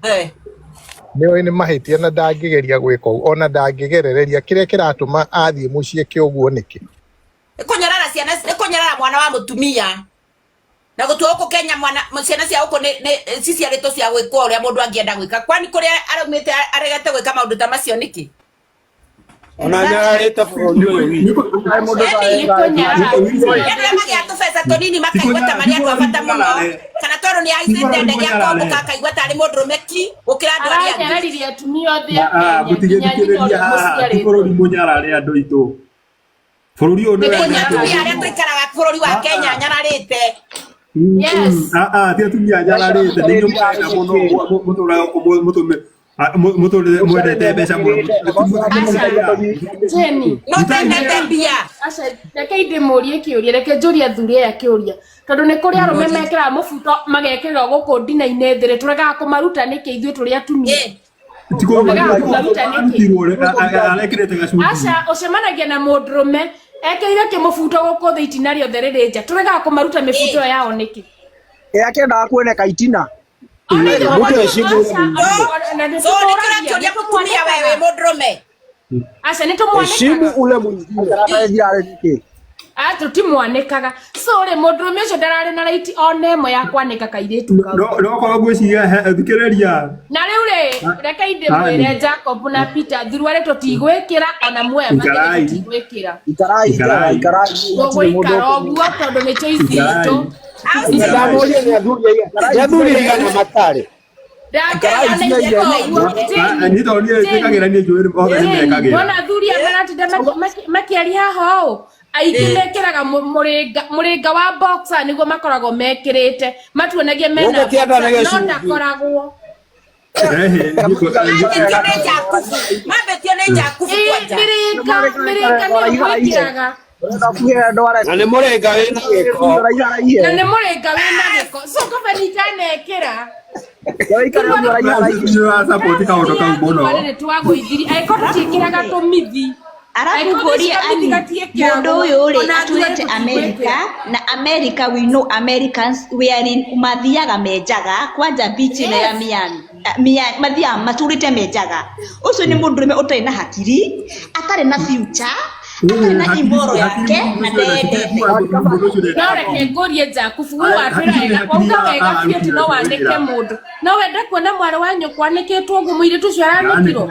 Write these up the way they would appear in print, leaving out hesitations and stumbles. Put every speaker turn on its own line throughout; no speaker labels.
Nĩ oĩ nĩ mahĩtia na ndangĩgeria gwĩka ũguo, ona ndangĩgerereria kĩrĩa kĩratũma athiĩ mũciĩ kĩũguo nĩkĩ?
Nĩ kũnyarara ciana, nĩ kũnyarara mwana wa mũtumia na gũtua gũkũ Kenya mwana ciana cia gũkũ nĩ ciciarĩtwo cia gwĩkwo ũrĩa mũndũ angĩenda gwĩka. Kwani kũrĩa araumĩte aregete gwĩka maũndũ ta macio nĩkĩ?
Ona nyararĩte bũrũri ũyũ witũ.
Rĩrĩa magĩa tũbeca tũnini makaigua ta marĩ andũ a bata mũno, kana tondũ nĩ ahaicĩte ndege akombũka akaigua tarĩ mũndũrũme ki gũkĩra andũ arĩa angĩ.
Aranyararire atumia othe a
Ah,
Kenya nginya nyina
mũtigĩthikĩrĩria
ũrĩa
haha ti
mũciarĩtwo.
bũrũri mũnyarare andũ aitũ bũrũri ũyũ nĩ
Nĩ
wendetwo
atumia arĩa
mũno.
tũikaraga bũrũri wa Kenya nyararĩte.
Yes.
Ah, ah, ti atumia nyararĩte nĩ inyuĩ mũrenda mũno mũtũraga gũkũ mũtũrĩre mwendete mbeca mũno.
Aca, Jenny.
No tendete mbia.
Aca, reke ndĩmũrie kĩũria, reke njũrie athuri aya kĩũria. Tondũ nĩ kũrĩ arũme mekĩraga mũbuto magekĩrĩrwo gũkũ ndina-inĩ thĩ rĩ, tũregaga kũmaruta nĩkĩ ithuĩ tũrĩ atumia? Tũregaga kũmaruta nĩkĩ?
Arekĩrĩte gacungi.
Aca, ũcemanagia na mũndũrũme ekĩrire kĩmũbuto gũkũ thĩ itina rĩothe rĩrĩ nja, tũregaga kũmaruta mĩbuto ĩyo yao nĩkĩ?
Ĩ akĩendaga kuoneka itina.
Mtu heshimu ule mwingine.
So nĩ kĩrakĩũria mũtumia we wĩ mũndũrũme.
Aca, nĩ
Heshimu
tũmwanĩkaga.
ule mwingine.
Arathaithira nĩkĩ?
Ah, tũtimwanĩkaga. So rĩ, mũndũrũme ũcio ndararĩ na right ona ĩmwe ya kwanĩka kairĩtu kau.
No korwo ngwĩciria thikĩrĩria.
Na rĩu rĩ, reke ndĩmwĩre Jacob na Peter, thuruarĩ tũtigwĩkĩra ona muoya mathĩrĩ
Ikarai.
tũtigwĩkĩra.
Ikarai
Ikarai.
ikarai.
Tũgũikara ũguo tondũ nĩ choice
Ikarai.
itũ.
Ndamũria nĩ athuri aigana nĩ athuri aigana matarĩ.
Ndakĩona ithuĩ ũguo.
Niĩ tondũ niĩ njĩkagĩra niĩ njũĩ othe nĩ mekagĩra.
Wona athuri aya maratinda makĩaria haha ũũ, aingĩ mekĩraga mũrĩnga mũrĩnga wa boxer nĩguo makoragwo mekĩrĩte, matuonagia mena
Gũkũ kĩanda nĩ
boxer, no
gĩcungi.
ndakoragwo.
Mambĩtio nĩ Jakubu. Mambĩtio nĩ Jakubu
Ĩ,
kwanja.
mĩrĩnga mĩrĩnga nĩyo mwĩkĩraga.
Na nĩ mũrĩnga wĩna gĩko.
Na nĩ mũrĩnga wĩna gĩko. So kaba nitanekĩra.
Support kaũndũ kau mũno.
Nĩ twagũithirie angĩkorwo tũtiĩkĩraga tũmithi.
Arabu
Angĩkorwo
ngũrie
kamĩthi
ani
gatiĩkĩragwo,
mũndũ ũyũ rĩ
ona
atũrĩte
thurari
America
tũtigwĩkĩra.
na America we know Americans wearing mathiaga menjaga kwanja beach ĩno ya
Yes.
Miami, Miami mathiaga matũrĩte menjaga ũcio nĩ mũndũrũme ũtarĩ na hakiri atarĩ na future atarĩ na imoro yake na ndeyendete.
No reke ngũrie Jakubu, we watwĩra wega, wauga wega biũ atĩ no wanĩke mũndũ. No wende kuona mwarĩ wa nyũkwa anĩkĩtwo ũguo mũirĩtu ũcio aranĩkirwo?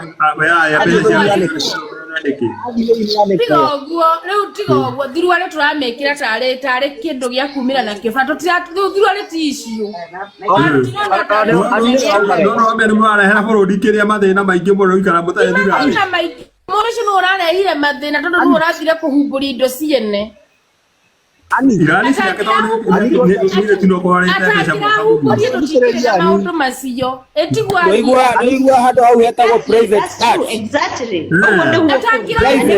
Tiga ũguo, rĩu tiga ũguo, thuruarĩ tũramĩkĩra tarĩ tarĩ kĩndũ gĩa kumĩra nakĩo bata tũtira rĩu thuruarĩ ti icio.
No nĩ mũrarehera bũrũri kĩrĩa mathĩna maingĩ mũno ikara mũtarĩ thirarĩ.
Mathĩna maingĩ, mũndũ ũcio nĩwe ũrarehire mathĩna tondũ nĩwe ũrathire kũhumbũria indo ciene.
Irari ciake tondũ mũirĩtu no kũharĩte mbeca mwaka mũgima.
Atangĩrahumbũria tũtingĩrĩ na maũndũ macio. Ĩtiguo
Nĩũigua nĩũigua handũ hau hetagwo private
That's true,
part.
exactly. Ũguo nĩguo
Atangĩramenya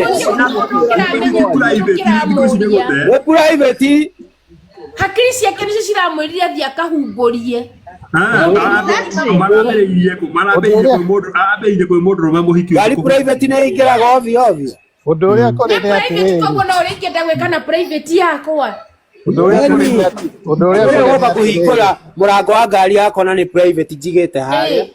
Nĩ private.
Hakiri ciake nĩcio ciramwĩrire athiĩ akahumbũrie.
Marambĩrĩirie kũ marambĩrĩirie kwĩ mũndũ arambĩrĩirie kwĩ mũndũrũme mũhiki ũcio
Ngari private nĩ ĩingĩraga ovyo ovyo.
Ũndũ ũrĩa kũrĩ
Na
nĩ
private
atĩrĩrĩ,
koguo no ũrĩa ingĩenda gwĩka na private yakwa.
ũndũ ũrĩa kũrĩ nĩ atĩ- ũndũ ũrĩa
Ũrĩa
kũrĩ nĩ
woka
atĩrĩrĩ,
kũhingũra mũrango wa ngari yakwa na nĩ private njigĩte harĩa.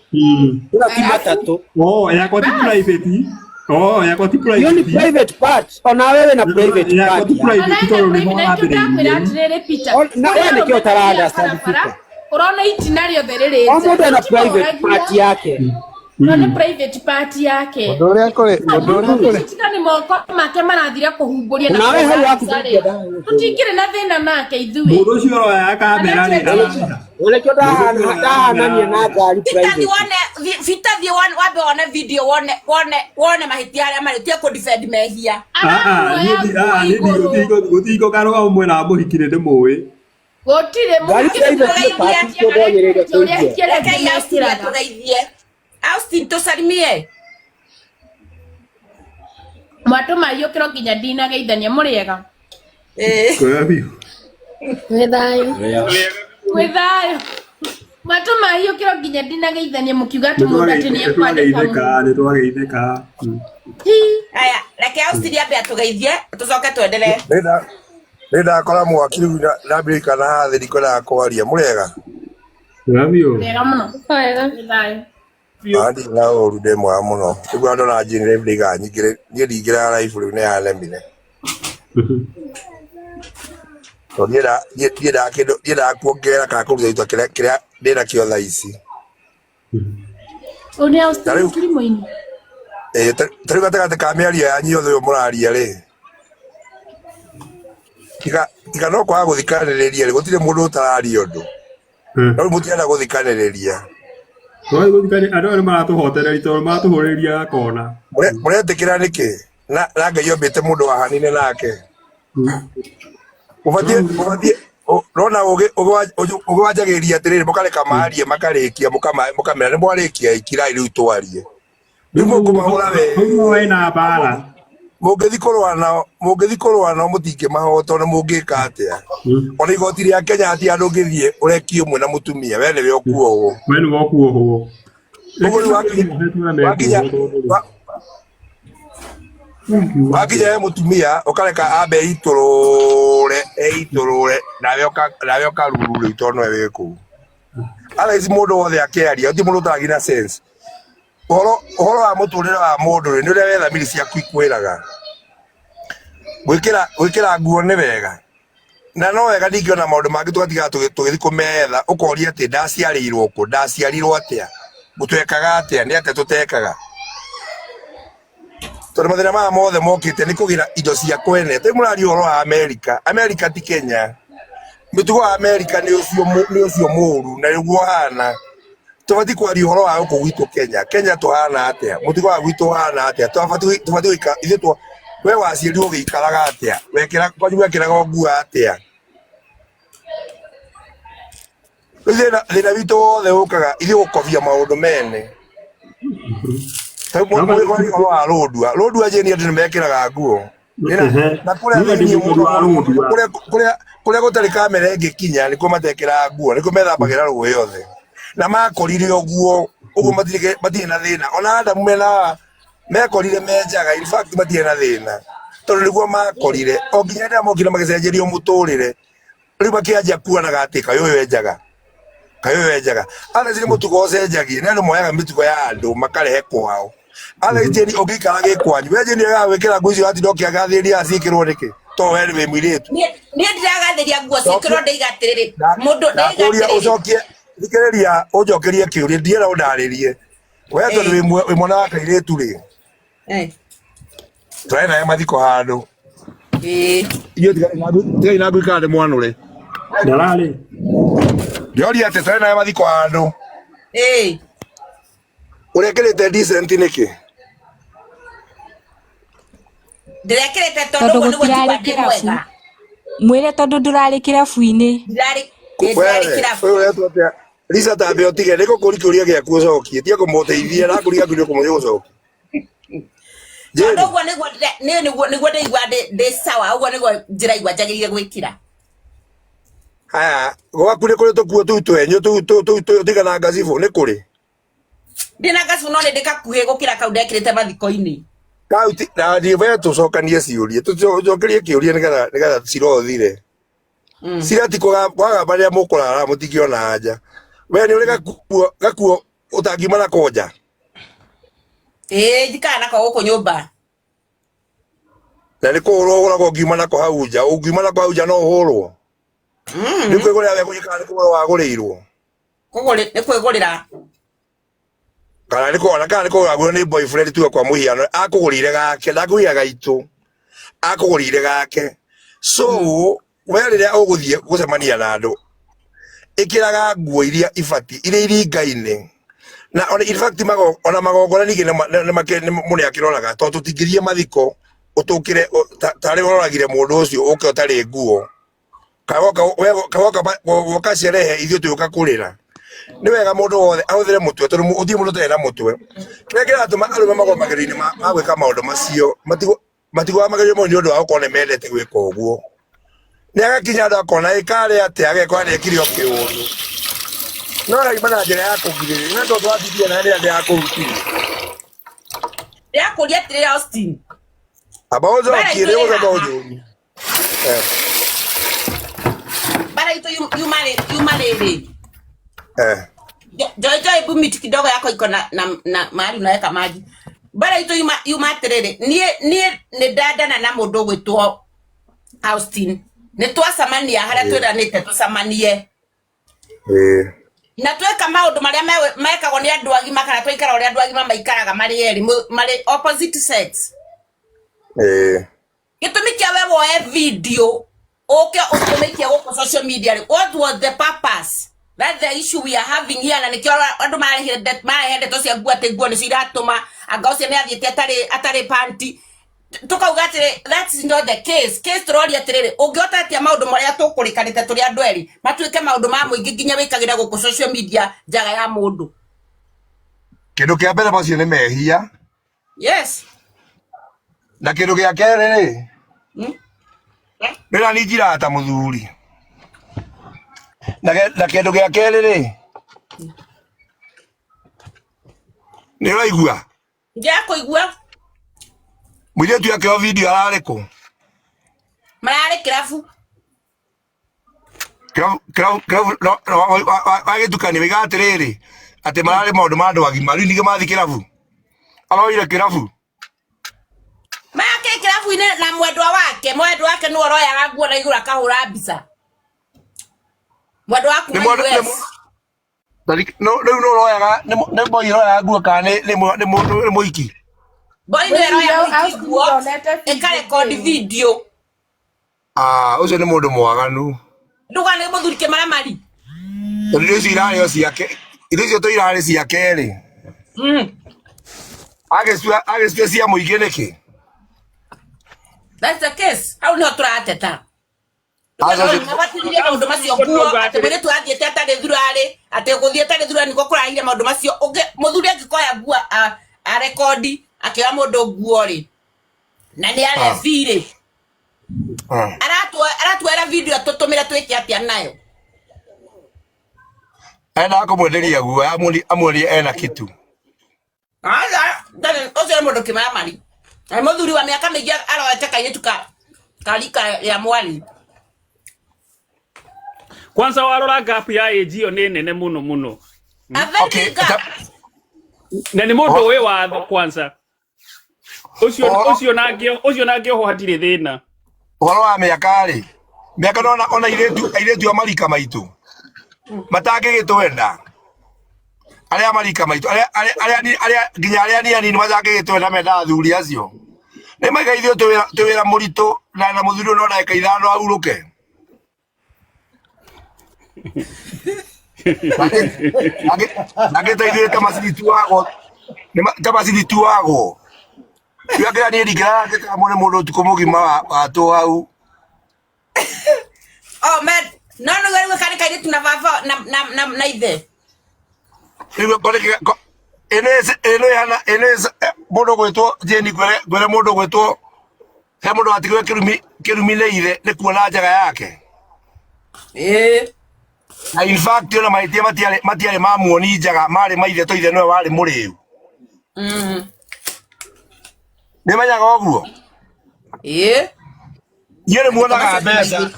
Ĩno ti matatũ.
Oh, yakwa ti private. Oh, yakwa ti
Hiyo ni
private.
private part. Ona wewe na private
Yakwa
part
ti
yako.
private tondũ nĩho
Ona ena ndakwĩra
arambĩrĩirie.
atĩrĩrĩ Peter.
Na wewe nĩkĩo ũtara understand Peter.
Ũrona itina rĩothe rĩrĩ
O
nja.
mũndũ ena private part yake.
No nĩ private part yake.
ũndũ ũrĩa kũrĩ ũndũ ũrĩa kũrĩ
Tiga nĩ moko make marathire kũhumbũria na
Nawe hau waku
kũhũra mbica rĩ. Tũtingĩrĩ na thĩna nake ithuĩ.
Mũndũ ũcio ũroya kamera rĩ ararĩha.
Nĩkĩo ndahanania na ngari
Peter thiĩ
private.
wone Peter thiĩ wone wambe wone video wone wone wone mahĩtia arĩa marĩ ũtige kũ defend mehia.
Aramuoya nguo igũrũ.
Gũtingũ karũgamo mwena wa mũhiki nĩ ndĩmũĩ.
Gũtirĩ
Ngari
mũhiki
private nĩ part icio ndwagĩrĩire
ũrĩa
kũingĩra.
hiki arĩa angĩ
Rekei Austin
mekĩraga.
atũgeithie. Austin tũsalimie.
Mwatũma hiũkĩro nginya ndinageithania mũrĩega.
Eh.
Kwega biũ.
Wĩ thayũ.
Wĩ thayũ. Mwatũma hiũkĩro nginya ndinageithania mũkiuga atĩ mũndũ atĩ nĩ ekwandĩka
Nĩtwageithĩka,
mũndũ.
nĩtwageithĩka.
Hi.
Aya, reke Austin ambe atũgeithie tũcoke twendelee.
Nĩ ndakora mwaki rĩu ndambĩrĩria na haha thĩ ndikwendaga kwaria. Mũrĩega?
Love you.
Wega mũno.
Wega.
Nĩ thayũ.
Andi na ũru ndĩ mwega mũno. Rĩu andũ na njini rĩu ndigaga nyingĩre niĩ ndingĩraga live rĩu nĩ yanemire. Tondũ niĩ ndiendaga kĩndũ ndiendaga kuongerera kana kũruta itua kĩrĩa kĩrĩa ndĩnakĩo thaa ici.
Ũyũ nĩ
Ta
Austin
rĩu
Kirimũini.
ta rĩu gatagatĩ ka mĩario yanyu yothe ũyũ mũraria rĩ tiga tiga no kwaga gũthikanĩrĩria rĩ gũtirĩ mũndũ ũtararia ũndũ. No rĩu mũtirenda gũthikanĩrĩria.
Twathiĩ gũthikania andũ aya nĩ maratũhotereria tondũ maratũhũrĩria gakona.
Mũretĩkĩra nĩkĩ? Na na Ngai ombĩte mũndũ wahanine nake. Ũbatiĩ ũbatiĩ rona ũgĩ ũgĩ wanjagĩrĩria atĩrĩrĩ mũkareka marie makarĩkia mũkamera nĩ mwarĩkia ikirai rĩu twarie. Rĩu mũkũmahũra wega.
Hau wena mbara.
Mũngĩthiĩ kũrũa nao mũngĩthiĩ kũrũa nao mũtingĩmahota ona mũngĩka atĩa. Ona igoti rĩa Kenya hatirĩ handũ ũngĩthiĩ ũrekie ũmwe na mũtumia we nĩwe ũkuohwo.
We nĩwe ũkuohwo.
Ũguo rĩu wakinya wakinya he mũtumia ũkareka ambe eitũrũre eitũrũre nawe ũka nawe ũkaruru rĩu tondũ nĩwe wĩ kũu. Otherwise mũndũ wothe akĩaria gũtirĩ mũndũ ũtaragi na sense. Ũhoro ũhoro wa mũtũrĩre wa mũndũ rĩ nĩ ũrĩa we thamiri ciaku ikwĩraga. Gwĩkĩra gwĩkĩra nguo nĩ wega. Na no wega ningĩ ona maũndũ mangĩ tũgatigaga tũgĩthiĩ kũmetha ũkoria atĩ ndaciarĩirwo kũ ndaciarirwo atĩa twekaga atĩa nĩ atĩa tũtekaga tondũ mathĩna maya mothe mokĩte nĩ kũgĩra indo cia kwene tĩ mũraria ũhoro wa Amerika Amerika ti Kenya mĩtugo ya Amerika nĩ ũcio nĩ ũcio mũru na nĩguo ũhana tũbatiĩ kwaria ũhoro wa gũkũ gwitũ Kenya Kenya tũhana atĩa mũtugo wa gwitũ ũhana atĩa tũbatiĩ tũbatiĩ gũikara ithuĩ twa we waciarirwo ũgĩikaraga atĩa wekĩra kwanyu wekĩraga nguo atĩa rĩu thĩna thĩna witũ wothe ũkaga ithuĩ gũkobia maũndũ mene ta rĩu mũgĩkwaria ũhoro wa rũndua rũndua jeni andũ nĩmekĩraga nguo na kũrĩa
Niĩ ndĩ
thĩinĩ
mũndũ
mũno
wa
mũno mũno
rũndua.
kũrĩa kũrĩa kũrĩa gũtarĩ kamera ĩngĩkinya nĩkuo matekĩraga nguo nĩkuo methambagĩra rũĩ othe na makorire ũguo ũguo matirĩ matirĩ na thĩna ona Adamu mena mekorire menjaga in fact matirĩ na thĩna tondũ nĩguo makorire o nginya rĩrĩa mokire magĩcenjerio mũtũrĩre rĩu makĩanjia kuonaga atĩ kaĩ ũyũ enjaga kaĩ ũyũ enjaga otherwise nĩ mũtugo ũcenjagie nĩ andũ moyaga mĩtugo ya andũ makarehe kwao otherwise Jane ũngĩikara gĩ kwanyu we Jane ũrega gwĩkĩra nguo icio watinda ũkĩagathĩrĩria ciĩkĩrwo nĩkĩ to we wĩ mũirĩtu
niĩ ndiragathĩria nguo ciĩkĩrwo ndaiga atĩrĩrĩ mũndũ ndaiga
ndakũria
atĩrĩrĩ
ũcokie thikĩrĩria ũnjokerie kĩũria ndiera ũndarĩrie we tondũ wĩ mwana wa kairĩtu rĩ tũrarĩ nawe mathiko handũ inyuĩ tigai na ngui kana ndĩmwanũre
Ndararĩ.
ndĩroria atĩ tũrarĩ nawe mathiko handũ ũrekĩrĩte decent nĩkĩ
ndĩrekĩrĩte tondũ
Tondũ
ũguo nĩguo
gũtirarĩ
njigua ndĩ
kĩrabu.
mwega
Mwĩre tondũ ndũrarĩ kĩrabu-inĩ.
ndirarĩ
We,
ndirarĩ kĩrabu
ũyũ ũretwo atĩa Lisa tambe ũtige nĩ ngũkũria kĩũria gĩaku ũcokie tiga kũmũteithia ndakũria kĩũria kũmũria gũcokia
tondũ ũguo nĩguo nĩguo nĩguo ndĩigua ndĩ sawa ũguo nĩguo njĩraigua njagĩrĩire gwĩkĩra
haya gwaku nĩ kũrĩ tũkuo tũu twenyũ tũu tũu tũu tigana ngacibũ nĩ kũrĩ
ndĩna ngacibũ no nĩ ndĩkakuhĩ gũkĩra kau ndekĩrĩte mathiko-inĩ
kau ti na ndiĩ we tũcokanie ciũria tũcokerie kĩũria nĩgetha nĩgetha cira ũthire cira ti kwaga marĩa mũkũrara mũtingĩona anja we nĩ ũrĩ gakuo gakuo ũtangiuma nako nja
ĩĩ njikara nako gũkũ nyũmba
na nĩ kũhũrwo ũhũragwo ũngiuma nako hau nja ũngiuma nako hau nja no ũhũrwo nĩ kwĩgũrĩra we kana nĩ kũgũra wagũrĩirwo
nĩ kwĩgũrĩra
kana nĩ kũgũra kana nĩ kũgũragwo nĩ boyfriend tuge kwa mũhiano akũgũrĩire gake ndakũgũrĩra gaitũ akũgũrĩire gake so we rĩrĩa ũgũthiĩ gũcemania na andũ ĩkĩraga nguo iria ibatiĩ iria iringaine na ona in fact mago ona magongona ningĩ mũndũ nĩakĩroraga tondũ tũtingĩthiĩ mathiko ũtũkĩre tarĩ ũroragire mũndũ ũcio ũke ũtarĩ nguo kawoka woka sherehe ithuĩ tũgĩũka kũrĩra nĩ wega mũndũ wothe ahũthĩre mũtwe tondũ gũtirĩ mũndũ ũtarĩ na mũtwe kĩrĩa kĩratũma arũme magwo magerio-inĩ ma gwĩka maũndũ macio matigũaga magerio mau nĩ ũndũ wa gũkorwo nĩ mendete gwĩka ũguo nĩ agakinya andũ akona ĩ karĩ atĩa agekora nĩ ekire o kĩũndũ no araima na njĩra ya kũgirĩrĩria na tondũ watithia na rĩrĩa ndĩrakũrutire
ndĩrakũria atĩrĩrĩ Austin
amba
Mbara
ũnjokie
itũ
nĩ
ĩ
ũgũcoka
haha
ũnjũrie
mbara itũ yuma rĩrĩ
Eh.
Joy Joy, hebu miti kidogo yako iko na mahali unaweka maji. Bara itu yuma atiriri, nie ni ndandana na mundu gwitwo Austin. Ni twacemania haria twiranite tucemanie. Na tweka maundu maria mekagwo ni andu agima kana twaikara uria andu agima maikaraga mari eri mari opposite sex. Gitumi kia we woe video uke utumikie guku social media ri, what was the purpose? That's the issue we are having here. Na nikio andu marehe ndeto cia nguo ati nguo nicio iratuma anga ucio ni athiite atari panty. Tukauga atiri that is not the case. Case turoria atiriri, ungihota atia maundu maria tukurikanite turi andu eri matuike maundu ma muingi nginya wikagira guku social media njaga ya mundu.
Kindu kia mbere macio ni mehia.
Yes.
Na kindu gia keri ri, rira ni njiraga ta muthuri. Na kindu gia keri ri, ni uraigua?
Ndirakũigua.
Mũirĩtu akĩoya video ararĩ kũ?
Mararĩ kĩrabu.
Kĩrabu wagĩtukania waiga atĩrĩrĩ atĩ mararĩ maũndũ ma andũ agima, rĩu ningĩ mathiĩ kĩrabu, aroire kĩrabu.
Make kĩrabu-inĩ na mwendwa wake, mwendwa wake nĩwe ũroyaga nguo na igũrũ akahũra mbica. Mwendwa waku
Nĩ
wa
mwendwa- nĩ
US.
Rĩu nĩ ũroyaga, nĩ boy ũroyaga nguo kana nĩ mũndũ, nĩ mũiki?
Boy nĩwe ũroya mũiki
Austin
nguo,
ndonete video
ĩkarekondi
ĩyo.
video.
Ah, ũcio nĩ mũndũ mwaganu.
Nduga nĩ mũthuri kĩmaramari.
Tondũ irio icio irarĩ o ciake, irio icio to irarĩ ciake rĩ. Agĩcitua cia mũingĩ nĩkĩ?
That's the case. Hau nĩho tũrateta.
Aca, ũcio-
Mabatithire maũndũ macio nguo, atĩ mũirĩtu athiĩte atarĩ thurarĩ, atĩ gũthiĩ atarĩ thurarĩ nĩguo kũrahire maũndũ macio. Mũthuri angĩkoya nguo arekondi, akĩoya mũndũ nguo rĩ, na nĩ arebi rĩ. Aratuoera video atũtũmĩre twĩke atĩa nayo?
Endaga kũmwenderia guo, amwonie ena kitu.
Aca, ndarĩ, ũcio nĩ mũndũ kĩmaramari. Na nĩ mũthuri wa mĩaka mĩingĩ aroete kairĩtu karika ya mwarĩ.
Kwanza warora gap ya age ĩyo nĩ nene mũno mũno.
A very big gap.
Na nĩ mũndũ ũĩ watho kwanza. Ũcio ũcio na angĩohwo hatirĩ thĩna.
Ũhoro wa mĩaka rĩ, mĩaka nona ona airĩtu a marika maitũ matangĩgĩtwenda. Arĩa marika maitũ, arĩa nginya arĩa ni anini matangĩgĩtwenda mendaga athuri acio. Nĩ maiga ithuĩ twĩ wĩra mũritũ na mũthuri ũyũ no ndagĩka ithano ahurũke. Angĩ ta ithuĩ ta macini tuagwo, ta macini tuagwo. Rĩu angĩra niĩ ndingĩrara ngĩtambwo nĩ mũndũ ũtukũ mũgima watũ hau.
Oh man, no no rĩu karĩ kairĩtu na baba na ithe.
Rĩu ĩno ĩhana, ĩno mũndũ ũgwĩtwo Jane, ngwĩre mũndũ ũgwĩtwo, he mũndũ watigirwo kĩrumi nĩ ithe nĩ kuona njaga yake. Na in fact ona mahĩtia matiarĩ ma muoni njaga, marĩ ma ithe to ithe nĩwe warĩ mũrĩu. Nĩ menyaga ũguo? Inyuĩ nĩ muonaga mbeca.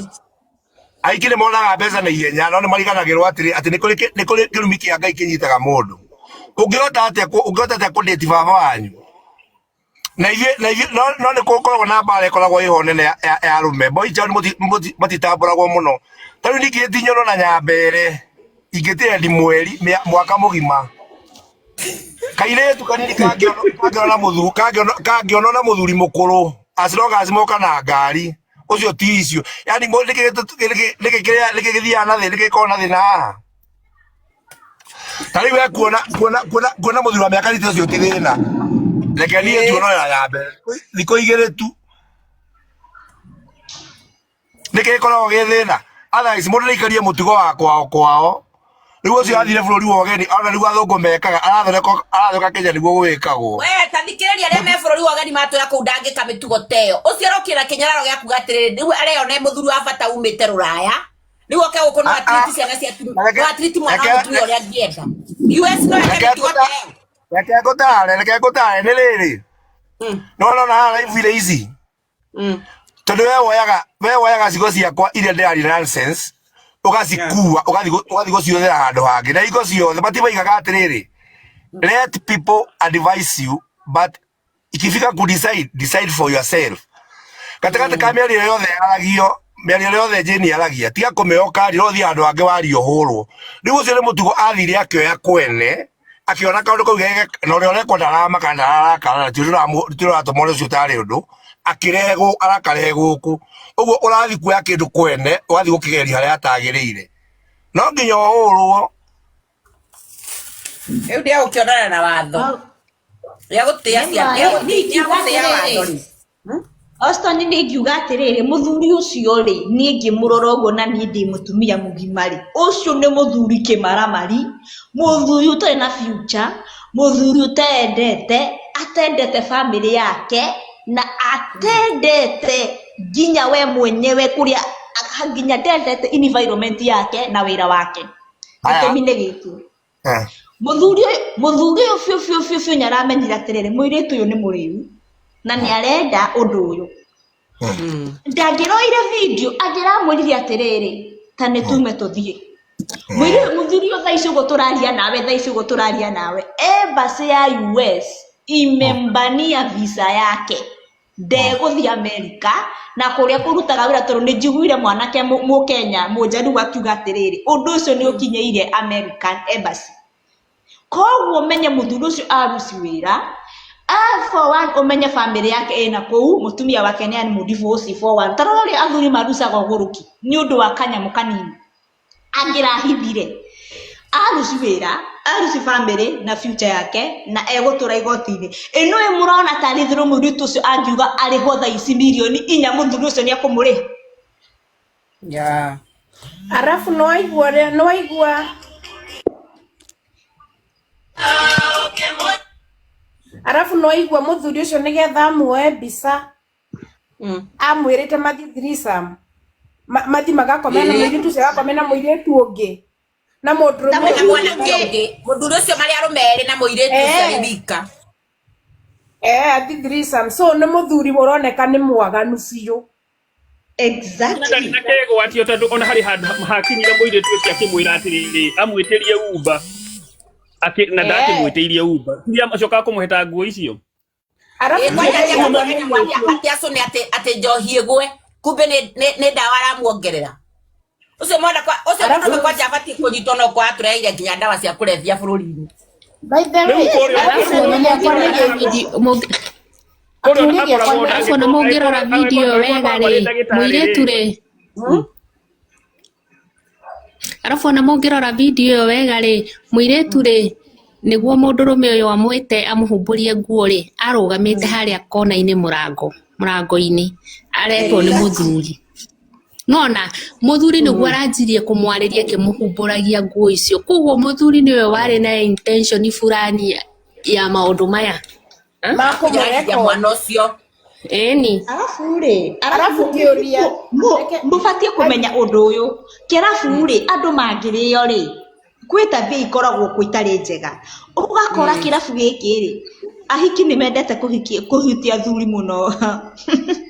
Aingĩ nĩ monaga mbeca na ihenya, no nĩ mariganagĩrwo atĩrĩ, atĩ nĩ kũrĩ kĩrumi kĩa Ngai kĩnyitaga mũndũ. Ũngĩhota atĩa kũndĩti baba wanyu? Na ithuĩ, no nĩ gũkoragwo na mbara ĩkoragwo ĩho nene ya arũme. Boy child matitambũragwo mũno. Ta rĩu ningĩ ti nyono na nyambere, ingĩtĩra mweri, mwaka mũgima. Kairĩtu kanini kangĩonwo na mũthuri mũkũrũ, as long as moka na ngari, ũcio ti icio. Yaani nĩkĩ gĩthiaga na thĩ, nĩkĩ gĩkoragwo na thĩna haha? Ta rĩu we kuona mũthuri wa mĩaka thita ũcio ti thĩna. Reke niĩ tuonane na nyambere. Thikũ igĩrĩ tu. Nĩkĩ gĩkoragwo gĩ thĩna? Otherwise mũndũ nĩaikarie mũtugo wa kwao kwao. Rĩu ũcio athire bũrũri wa ũgeni, ona nĩguo athũngũ mekaga, arathondeka Kenya nĩguo gwĩkagwo.
We, ta thikĩrĩria arĩa me bũrũri wa ũgeni matwĩra kũu ndangĩka mĩtugo ta ĩyo. Ũcio arokire na kĩnyararo gĩa kuga atĩrĩrĩ, rĩu areyona mũthuri wa bata umĩte rũraya. Rĩu oke gũkũ no atiriti ciana cia no atiriti mwana wa mũtumia ũrĩa angĩenda. US no eke mĩtugo ta ĩyo.
Reke ngũtare, nĩ rĩrĩ. No no na haha live iria ici. Tondũ we woyaga ciugo ciakwa iria ndĩraria nonsense, Ũgacikua ũgathiĩ gũciũthĩra handũ hangĩ. Na hingo ciothe matimaigaga atĩrĩrĩ, let people advise you but ikifika ku decide, decide for yourself. Gatagatĩ ka mĩario yothe yaragio, mĩario yothe Jane yaragia, tiga kũmĩoka rĩ, ũthiĩ handũ hangĩ waria ũhũrwo. Rĩu ũcio nĩ mũtugo athire akĩoya kwene, akĩona kaũndũ kau geke na ũrĩa ũrekwo ndaramaka ndararakara na ti ũratũma ũrĩa ũcio ũtarĩ ũndũ, akĩrehe arakarehe gũkũ. Ũguo ũrathiĩ kuoya kĩndũ kwene, ũgathiĩ gũkĩgeria harĩa hatagĩrĩire. No nginya ũhũrwo.
Rĩu ndĩagũkĩonana na watho. Rĩa gũtĩa
Nĩ ma,
ciana,
niĩ ingiuga
rĩa gũtĩa watho
atĩrĩrĩ
rĩ.
Austin nĩ ingiuga atĩrĩrĩ mũthuri ũcio rĩ niĩ ngĩmũrora ũguo na niĩ ndĩ mũtumia mũgima rĩ ũcio nĩ mũthuri kĩmaramari mũthuri ũtarĩ na future mũthuri ũtendete atendete family yake na atendete nginya we mwenyewe kũrĩa nginya ndendete environment yake na wĩra wake
Aya.
gĩtũmi nĩ gĩkĩ mũthuri ũyũ biũ biũ biũ biũ nĩaramenyire atĩrĩrĩ mũirĩtu ũyũ nĩ mũrĩu na nĩarenda ũndũ ũyũ ndangĩroire video angĩramwĩrire atĩrĩrĩ ta nĩ tume tũthiĩ mũirĩtu mũthuri ũyũ thaa ici ũguo tũraria nawe thaa ici ũguo tũraria nawe embassy ya US imembania visa yake ndegũthiĩ Amerika na kũrĩa kũrutaga wĩra tondũ nĩ njiguire mwanake mũkenya mũnjaruo akiuga atĩrĩrĩ ũndũ ũcio nĩ ũkinyĩire American embassy koguo ũmenye mũthuri ũcio aruci wĩra for one ũmenye family yake ĩna kũu mũtumia wake nĩ amũ-divorce for one ta rora ũrĩa athuri marucaga ũgũrũki nĩ ũndũ wa kanyamũ kanini angĩrahithire aruci wĩra aruci family na future yake na egũtũra igoti-inĩ ĩno ĩ mũrona tarĩ thĩrũ mũirĩtu ũcio angiuga arĩhwo thaa ici mirioni inya mũthuri ũcio nĩ ekũmũrĩha.
Yeah.
Arafu nĩwaigua ũrĩa nĩwaigua arafu nĩwaigua mũthuri ũcio nĩgetha amuoe mbica amwĩrĩte mathiĩ threesome mathiĩ magakome na mũirĩtu ũcio agakome na mũirĩtu ũngĩ na mũndũrũme
Na
ũcio
mwanake ũngĩ mũthuri ũcio marĩ arũme erĩ na mũirĩtu ũcio arĩ wika.
Athiĩ threesome so nĩ mũthuri ũroneka nĩ mwaganu biũ.
Exactly.
Na kegwatio tondũ ona harĩ handũ hakinyire mũirĩtu ũcio akĩmwĩra atĩrĩrĩ amwĩtĩrie Uber na ndakĩmwĩtĩirie Uber tiria acokaga kũmũheta nguo icio.
Arafu
Kwanja atĩ acũne atĩ njohi ĩgwe kumbe nĩ ndawa aramuongerera. Ũcio mwana kwa ũcio mũndũrũme kwanja abatiĩ kũnyitwo no kwa atũreheire nginya ndawa cia kũrebia bũrũri-inĩ.
By the way,
Arafu ona mũngĩrora video arafu ona mũngĩrora video wega rĩ mũirĩtu rĩ arafu ona mũngĩrora video ĩyo wega rĩ mũirĩtu rĩ nĩguo mũndũrũme ũyũ amwĩte amũhumbũrie nguo rĩ arũgamĩte harĩa kona-inĩ mũrango-inĩ aretwo nĩ mũthuri nona mũthuri nĩguo aranjirie kũmwarĩria akĩmũhumbũragia nguo icio koguo mũthuri nĩwe warĩ na intention fulani ya maũndũ maya
Kũnyararithia mwana ũcio.
Ĩni.
Arabu rĩ,
Arabu kĩũria
mũbatiĩ kũmenya ũndũ ũyũ kĩrabu rĩ andũ mangĩrĩo rĩ kwĩ tabia ikoragwo kuo itarĩ njega ũgakora kĩrabu gĩkĩ rĩ ahiki nĩ mendete kũhutia athuri mũno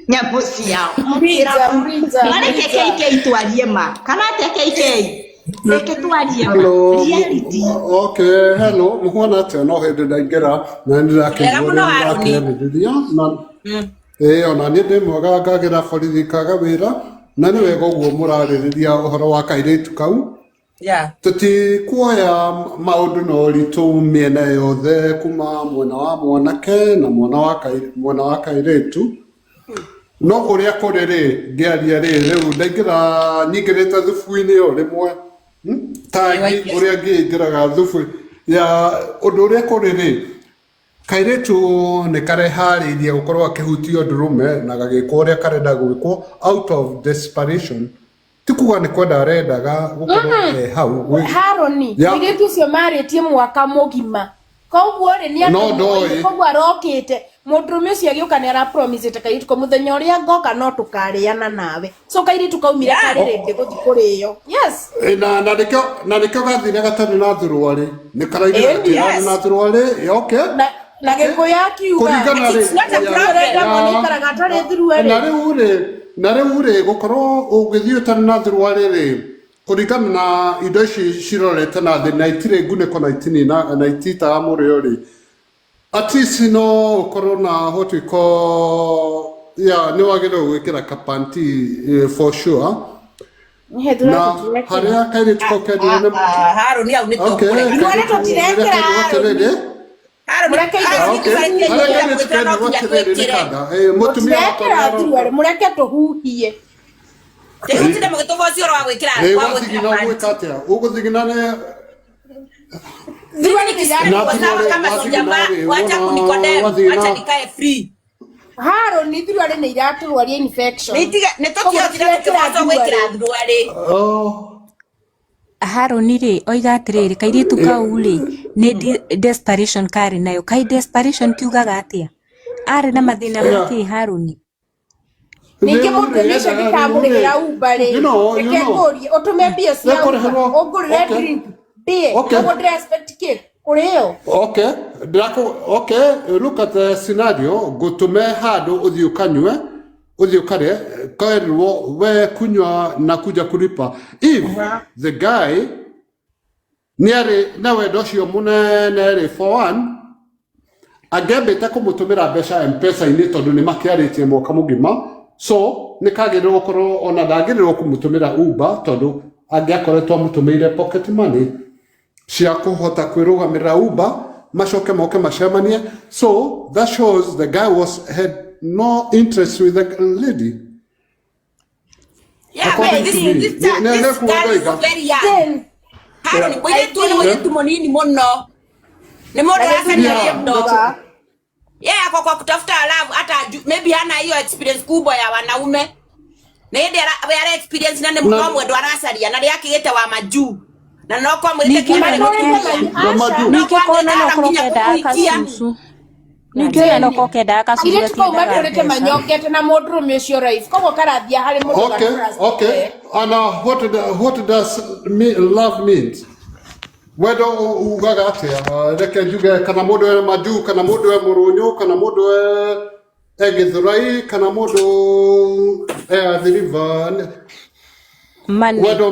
nyamũ ciao
Mrija, mrija,
mareke
mrija.
KK twarie ma kana atĩa KK reke twarie ma
Hello.
reality.
Okay, hello. Mũhuana atĩa? No hĩndĩ ndaingĩra na nĩ
Wega
ndĩrakĩigua
mũno
ũrĩa
Harũni.
mũrakĩarĩrĩria na ĩĩ ona niĩ ndĩ mwega ngagĩra borithi kaga wĩra na nĩ wega ũguo mũrarĩrĩria ũhoro wa kairĩtu kau.
Yeah.
Tũtikuoya maũndũ na ũritũ mĩena yothe kuma mwena wa mwanake na mwena wa kairĩtu no ũrĩa kũrĩ rĩ ngĩaria rĩ rĩu ndaingĩra nyingĩrĩte thubu-inĩ o rĩmwe tangi ũrĩa ngĩingĩraga thubu ya ũndũ ũrĩa kũrĩ rĩ kairĩtu nĩ kareharĩirie gũkorwo akĩhutio ndũrũme na gagĩkwo ũrĩa karenda gwĩkwo out of desperation ti kuga nĩ kwenda arendaga gũkorwo e hau
Haroni
Ya.
mũirĩtu ũcio marĩtie mwaka mũgima koguo rĩ nĩ
No
andũ
ndoĩ.
koguo arokĩte mũndũrũme ũcio agĩũka nĩ arapromisĩte kairĩtu ko mũthenya ũrĩa ngoka no tũkarĩana nawe so kairĩtu kaumire karĩ rĩngĩ gũthiĩ kũrĩo yes.
Na na nĩkĩo na nĩkĩo gathire gatarĩ na thuruarĩ nĩ karaigire
Ĩni,
gatirarĩ
yes.
na thuruarĩ okay
Na gĩkũyũ akiuga
Kũringana rĩ-
"It's not a problem." Mwana aikaraga atarĩ thuruarĩ.
Na rĩu rĩ na rĩu rĩ gũkorwo ũgĩthiĩ ũtarĩ na thuruarĩ rĩ Kũringana na indo ici cirorete na thĩ na itirĩ ngunĩko na itinina na ititaga mũrĩo rĩ, at least no ũkorwo na what we call, yeah, nĩ wagĩrĩirwo gwĩkĩra kapanti, for sure. Na harĩa kairĩtu kau kendirwo nĩ
Harũni hau nĩ
okay,
tũkũrega.
kairĩtu
tũtirekĩra
rĩrĩa kendirwo atĩrĩrĩ.
Harũni, Harũni,
Okay,
tũbatie
harĩa
nyũmba
kairĩtu
gwĩkĩra no
kendirwo
nginya
atĩrĩrĩ nĩ
twĩkĩre.
kanda. Mũtumia wakwa
Mũtirekĩra
nĩ
thuruarĩ, mũreke tũhuhie.
Tĩgũtinda mũgĩtũbocia ũhoro wa gwĩkĩra wa gwĩkĩra
wathigina
panti.
ũgwĩka atĩa? Ũgũthigina nĩ
Mimi nikisikia
na
niko sawa
thuruarĩ
kama
wathigina
sijamaa,
rĩ
wacha
wona
kunikodem, wacha
wathigina
nikae free.
Harũni, thuruarĩ nĩ iratũrwaria infection.
Nĩtige
Koguo
nĩtũtiotire
tũtirekĩra
tũkĩbocwo gwĩkĩra
thuruarĩ.
thuruarĩ.
Oh.
Harũni rĩ oiga atĩrĩrĩ, kairĩtu kau rĩ nĩ desperation karĩ nayo. Kai desperation kiugaga atĩa? Arĩ na mathĩna makĩ Harũni?
Ningĩ
Rĩu
mũndũ
rĩ
ũcio
endaga rĩu
ndĩkamũrĩhĩra
rĩ
Uber rĩ,
you know you
reke
know
ngũrie ũtũme mbia cia Uber
nĩkũrĩhĩrwo.
ũngũrĩre
Okay,
drink ndĩe,
okay,
koguo ndĩra expect kĩ kũrĩo.
Okay, ndĩrakũ okay, look at the scenario. Ngũtũme handũ ũthiĩ ũkanyue, ũthiĩ ũkarĩe, kerirwo we kunywa na kuja kulipa. If the guy nĩ arĩ na wendo ũcio mũnene rĩ, for one angĩambĩte kũmũtũmĩra mbeca mpesa-inĩ tondũ nĩ makĩarĩtie mwaka mũgima, so nĩ kagĩrĩirwo gũkorwo ona ndagĩrĩirwo kũmũtũmĩra Uber tondũ angĩakoretwo amũtũmĩire pocket money cia kũhota kwĩrũgamĩrĩra Uber, macoke moke macemanie. So that shows the guy was had no interest with the lady.
Yeah, but
According
this
to me,
this
nĩ
this
kuga
girl is
ndoiga.
very young.
Jane,
Harũni,
I
mũirĩtu ũyũ nĩ
think
mũirĩtu mũnini mũno. Nĩ mũndũ
na
ũracaria
gĩthuri
Yeah,
wendo.
that's
kiuga
Yeye ako kwa kutafuta love, hata maybe hana hiyo experience kubwa ya wanaume. Na hĩndĩ we ara experience na nĩ
na
no mwendo aracaria na rĩakĩgĩte wa majuu. Na no kwa mwĩrĩte
Ningĩ
nginya marĩ
matũrĩte
mũtumia.
manyu
na
aca.
majuu.
No
ningĩ
kwa
kona
mwĩrĩte
no
ara
korwo
nginya
kendaga
kũmũhikia.
kacucu. Ningĩ ona no
Jane,
korwo kendaga kacucu
airĩtu kau
gatiendaga
matũrĩte
mbeca.
manyongete na mũndũrũme ũcio raith, koguo karathiĩ harĩ mũndũ
Okay, okay.
gatrustĩte.
And what does love means? Wendo ugaga atĩa? Reke njuge kana mũndũ e majuu, kana mũndũ e mũrũnyũ, kana mũndũ e gĩthũrai, kana mũndũ e Athi River.
Money.
Wendo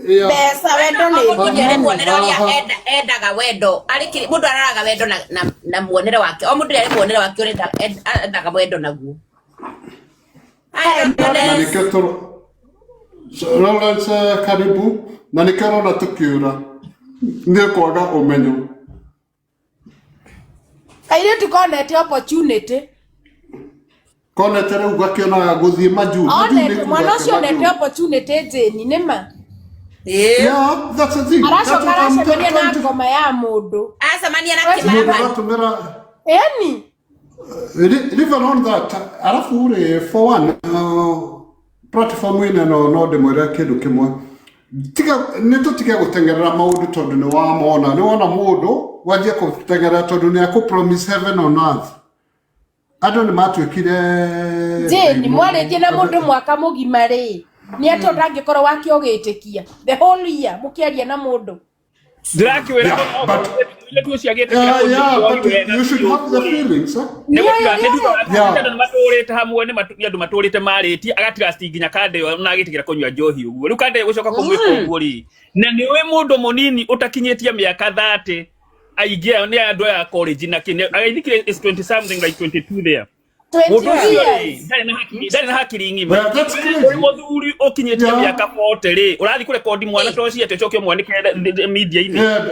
yeah.
Mbeca,
Wendo
wendo
o
nĩ
mũndũ nĩ
mbia.
arĩ
Money.
muonere ũrĩa
Aha.
endaga wendo. Arĩ kĩ mũndũ aroraga wendo na muonere wake. O mũndũ nĩ arĩ muonere wake ũrĩa endaga wendo naguo. Hi,
Na
Lawrence.
nĩkĩo tũro So, Lawrence, karibu. Na nĩkĩo ũrona tũkiũra nĩ kwaga ũmenyo.
Kairĩtu konete opportunity.
Konete rĩu gakĩonaga gũthiĩ majuu. Majuu nĩ
Onete
kuga
mwana
atĩa
ũcio onete
majuu?
opportunity Jane, nĩ ma.
Ĩĩ.
Yeah, that's the thing. That's
Aracoka
what I'm
aracemania na
trying to.
ngoma ya mũndũ.
Acemania na
Mũndũ
kĩmaramari.
aratũmĩra
Ĩni.
Leave alone that. Arafu rĩ, for one, platform ĩno no ndĩmwĩre kĩndũ kĩmwe. Tiga nĩ tũtige gũteng'erera maũndũ tondũ nĩ wamona. Nĩ wona mũndũ wanjie gũteng'erera tondũ nĩ akũ promise heaven on earth. Andũ nĩ matuĩkire
Jane,
ndaimono.
mwarĩtie na mũndũ mwaka mũgima rĩ, nĩ atĩa ũtangĩkorwo wakĩũgĩtĩkia the whole year mũkĩaria na mũndũ?
Ndĩrakĩwĩra
Yeah, but
mũirĩtu ũcio agĩtĩkĩra
yeah,
kũnyua
yeah,
njohi
but
wega
you should
biũ
have the
rĩ
feelings, eh?
nĩ
Nĩũĩ
gũtiga nĩ
nĩũĩ
thutha
Yeah.
andũ nĩ matũrĩte hamwe nĩ andũ matũrĩte marĩtie agatrust nginya kanda ĩyo na agĩtĩkĩra kũnyua njohi ũguo. Rĩu kanda ĩyo gũcoka kũmwĩka ũguo rĩ, na nĩ ũĩ mũndũ mũnini ũtakinyĩtie mĩaka 30 aingĩ ao nĩ andũ aya college na kĩ I think it's 20 something, like 22 there.
22
Mũndũ ũcio rĩ
years.
ndarĩ na hakiri ng'ima.
Well, that's
Ũrĩ
crazy.
mũthuri ũkinyĩtie
Yeah.
mĩaka 40 rĩ, ũrathiĩ kũrekondi mwana ta ũcio atĩ ũcoke ũmwanĩke media-inĩ?
Yeah,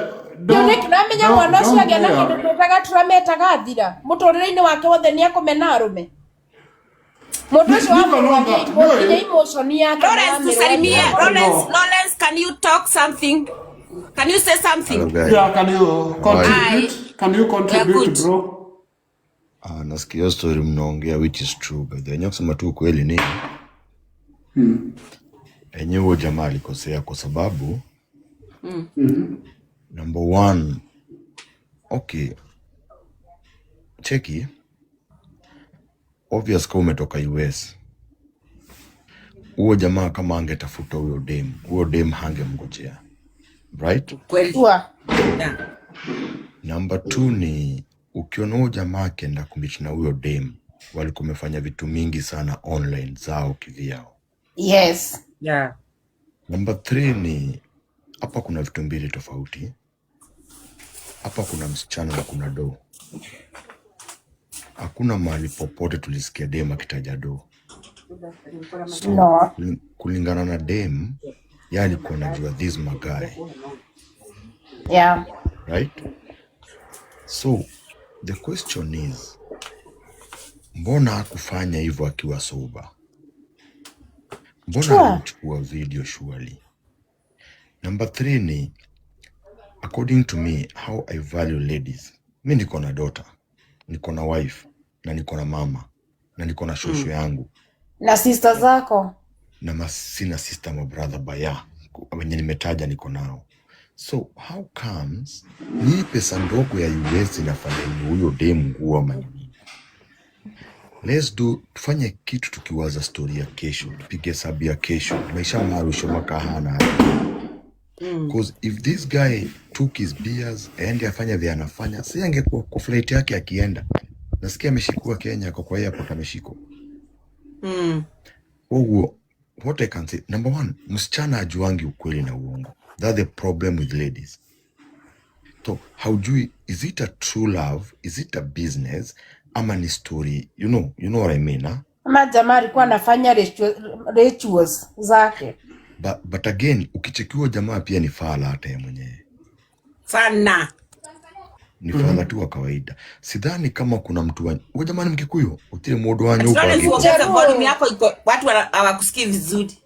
Nĩ namenya mwana ũcio
don't
agĩa na
there.
kĩndũ twĩtaga trauma ĩtagathira mũtũrĩre-inĩ wake wothe nĩ akũmena arũme. Mũndũ ũcio
Leave alone
wamũrwaria
that. No,
nginya emotion yake
Lawrence, tusalimie.
nĩwamĩrwaria.
Lawrence,
no.
Lawrence, can you talk something? Can you say something?
Hello guys.
Yeah, can you
How are you?
Hi,
contribute? Can you
we are
contribute,
good.
bro?
Nasikia hiyo story mnaongea, which is true by the way. Kusema tu ukweli ni enyewe huyo jamaa alikosea kwa sababu number one, okay, cheki, obvious kama umetoka US, huo jamaa kama angetafuta huyo dem, huyo dem hangemngojea, right?
Kweli.
Sure.
Yeah.
Number two ni ukiona huyo jamaa akienda kumeet na huyo dem, walikuwa wamefanya vitu mingi sana online zao kivyao.
Yes.
Yeah.
Number 3 ni hapa kuna vitu mbili tofauti. Hapa kuna msichana na kuna doo. Hakuna mahali popote tulisikia dem akitaja doo. So
No.
kulingana na dem, yeye alikuwa anajua this maguy,
Yeah.
right? So the question is, mbona hakufanya hivyo akiwa sober? Mbona
Sure.
alimchukua video surely? Number 3 ni, according to me, how I value ladies. Mi niko na daughter, niko na wife, na niko na mama, na niko na shosho yangu,
Na sister zako.
Na sina sister ma brother baya wenye nimetaja niko nao. So how comes ni pesa ndogo ya US inafanya ni huyo dem nguo ama ni nini? Let's do, tufanye kitu tukiwaza story ya kesho, tupige hesabu ya kesho, maisha marusho makahana. Cause if this guy took his beers aende afanye vya anafanya, si angekuwa kwa flight yake akienda. Nasikia ameshikwa Kenya, ako kwa airport ameshikwa. Oguo, what I can say, number one, msichana ajuangi ukweli na uongo. That's the problem with ladies. So haujui, is it a true love? Is it a business? Ama ni story? You know what I mean, huh?
Ama jamaa alikuwa anafanya rituals zake.
But again, ukichekiwa jamaa pia ni fala hata yeye mwenyewe.
Sana.
Ni fala tu wa kawaida. Sidhani kama kuna mtu wa huyo jamaa ni Mkikuyu, utire mundu wa nyumba
Florence,
agĩkwo.
uongeze volume yako iko watu hawakusikii vizuri.